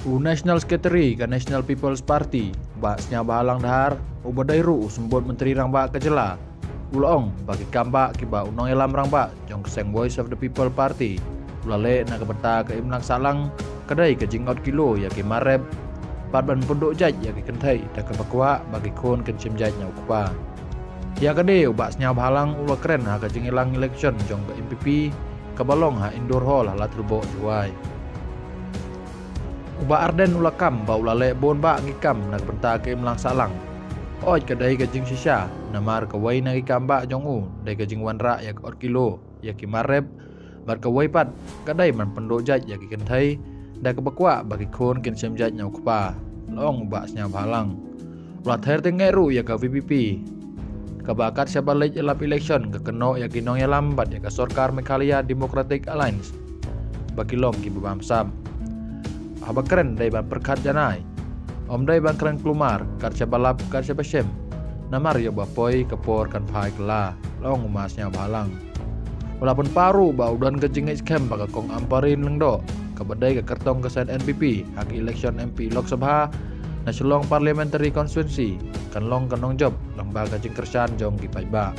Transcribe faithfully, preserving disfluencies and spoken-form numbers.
U National Secretary ka National People's Party, Bah Sniawbhalang Dhar, uba dei ruh u Symbud Myntri Rangbah ka jylla, u la ong ba ki kambah kiba u nongïalam rangbah jong ka seng Voice of the People Party u la leh na ka bynta ka imlang sahlang ka dei ka jingot kilo ïa ki mar rep bad ban pynduh jait ïa ki kynthei da kaba kwah ba ki khun kin shim jait na u kpa. Ïa kane u Bah Sniawbhalang u la kren ha ka jingïalang election jong ka N P P kaba long ha Indoor Hall ha Ladthadlaboh, Jowai. U Bah Ardent u la kam ba u la leh bun bah ki kam na ka bynta ka imlang sahlang. Hooid ka dei ka jingshisha namar kawei na ki kambah jong u dei ka jingwanrah ïa ka ot kilo ïa ki mar rep bad kawei pat ka dei ban pynduh jait ïa ki kynthei da kaba kwah ba ki khun kin shim jait na u kpa, la ong u Bah Sniawbhalang. U la ther tyngeh ruh ïa ka V P P kaba kat shaba leit ïalap election ka kynnoh ïa ki nongïalam bad ïa ka sorkar Meghalaya Democratic Alliance ba ki long kiba bamsap. Haba kren dei ban pyrkhat janai, ym dei ban kren kulmar kat shaba lap kat shaba shem, namar ïoh ba poi ka por kan phai kylla, la ong u Bah Sniawbhalang. U la pynpaw ruh ba u don ka jingngeit skhem ba ka Kong Ampareen Lyngdoh kaba dei ka kyrtong ka seng N P P ha ka election M P Lok Sabha na Shillong Parliamentary Constituency kan long ka nongjop lyngba ka jingkyrshan jong ki paidbah.